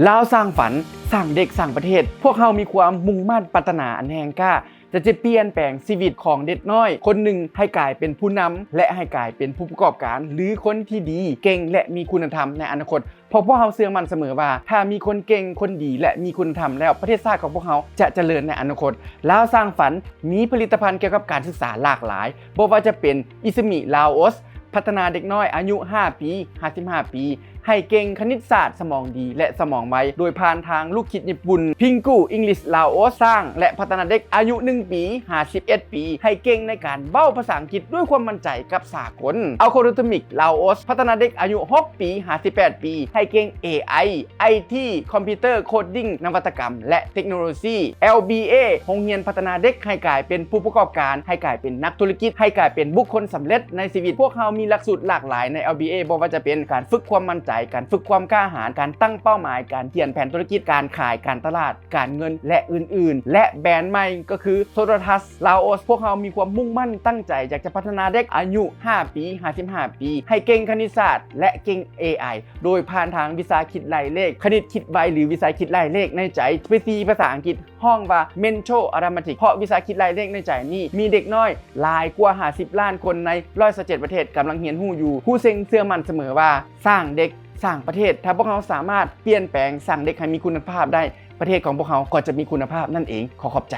ລາວສ້າງຝັນ, ສ້າງເດັກ, ສ້າງປະເທດ. ພວກເຮົາມີຄວາມມຸ່ງໝັ້ນປາດຖະໜາອັນແຮງກ້າ ຈະ ຈະປ່ຽນແປງຊີວິດຂອງເດັກນ້ອຍຄົນໜຶ່ງໃຫ້ກາຍເປັນຜູ້ນຳ ແລະ ໃຫ້ກາຍເປັນຜູ້ປະກອບການ ຫຼື ຄົນທີ່ດີ, ເກັ່ງ ແລະ ມີຄຸນນະທຳໃນອະນາຄົດ. ເພາະພວກເຮົາເຊື່ອໝັ້ນສະເໝີວ່າ ຖ້າມີຄົນເກັ່ງ, ຄົນດີ ແລະ ມີຄຸນນະທຳແລ້ວ, ປະເທດຊາດຂອງພວກເຮົາຈະຈະເລີນໃນອະນາຄົດ. ລາວສ້າງຝັນມີຜະລິດຕະພັນກ່ຽວກັບການສຶກສາຫຼາກຫຼາຍ, ບໍ່ວ່າຈະເປັນ Izumi Laos ພັດທະນາເດັກນ້ອຍອາຍຸຫ້າປີ ຫາສິບຫ້າປີ ໃຫ້ເກັ່ງຄະນິດສາດ, ສະໝອງດີ ແລະ ສະໝອງໄວ ໂດຍຜ່ານທາງລູກຄິດຍີ່ປຸ່ນ. Pinggu English Laos ສ້າງ ແລະ ພັດທະນາເດັກອາຍຸໜຶ່ງປີ ຫາສິບເອັດປີ ໃຫ້ເກັ່ງໃນການເວົ້າພາສາອັງກິດດ້ວຍຄວາມໝັ້ນໃຈກັບສາກົນ. Algorithmic Laos ພັດທະນາເດັກອາຍຸຫົກປີ ຫາສິບແປດປີ ໃຫ້ເກັ່ງ ເອໄອ ໄອທີ ຄອມພິວເຕີ ໂຄດດິ້ງ ນະວັດຕະກຳ ແລະ ເຕັກໂນໂລຊີ. LBA ໂຮງຮຽນພັດທະນາເດັກໃຫ້ກາຍເປັນຜູ້ປະກອບການ, ໃຫ້ກາຍເປັນນັກທຸລະກິດ, ໃຫ້ກາຍເປັນບຸກຄົນສຳເລັດໃນຊີວິດ. ພວກເຮົາມີຫຼັກສູດຫຼາກຫຼາຍໃນ LBA ບໍ່ວ່າຈະເປັນການຝຶກຄວາມໝັ້ນໃຈ, ການຝຶກຄວາມກ້າຫານ, ການຕັ້ງເປົ້າໝາຍ, ການຂຽນແຜນທຸລະກິດ, ການຂາຍ, ການຕະຫຼາດ, ການເງິນ ແລະ ອື່ນໆ ແລະ ແບຣນໃໝ່ກໍຄື Solatas Laos. ພວກເຮົາມີຄວາມມຸ່ງໝັ້ນຕັ້ງໃຈຢາກຈະພັດທະນາເດັກອາຍຸຫ້າປີ ຫາສິບຫ້າປີ ໃຫ້ເກັ່ງຄະນິດສາດ ແລະ ເກັ່ງ ເອໄອ ໂດຍຜ່ານທາງວິຊາຄິດໄລ່ເລກ, ຄະນິດຄິດໄວ ຫຼື ວິຊາຄິດໄລ່ເລກໃນໃຈ ໄປສີ່ພາສາອັງກິດ ຮ້ອງວ່າ Mental Arithmetic ເພາະວິຊາຄິດໄລ່ເລກໃນໃຈນີ້ ມີເດັກນ້ອຍຫຼາຍກວ່າຫ້າສິບລ້ານຄົນໃນຮ້ອຍຊາວເຈັດປະເທດກຳລັງຮຽນຮູ້ຢູ່. ຄູເຊັງເຊື່ອໝັ້ນສະເໝີວ່າ ສ້າງເດັກ ສ້າງປະເທດ. ຖ້າພວກເຮົາສາມາດປ່ຽນແປງ ສ້າງເດັກໃຫ້ມີຄຸນນະພາບໄດ້, ປະເທດຂອງພວກເຮົາກໍຈະມີຄຸນນະພາບນັ້ນເອງ. ຂໍຂອບໃຈ.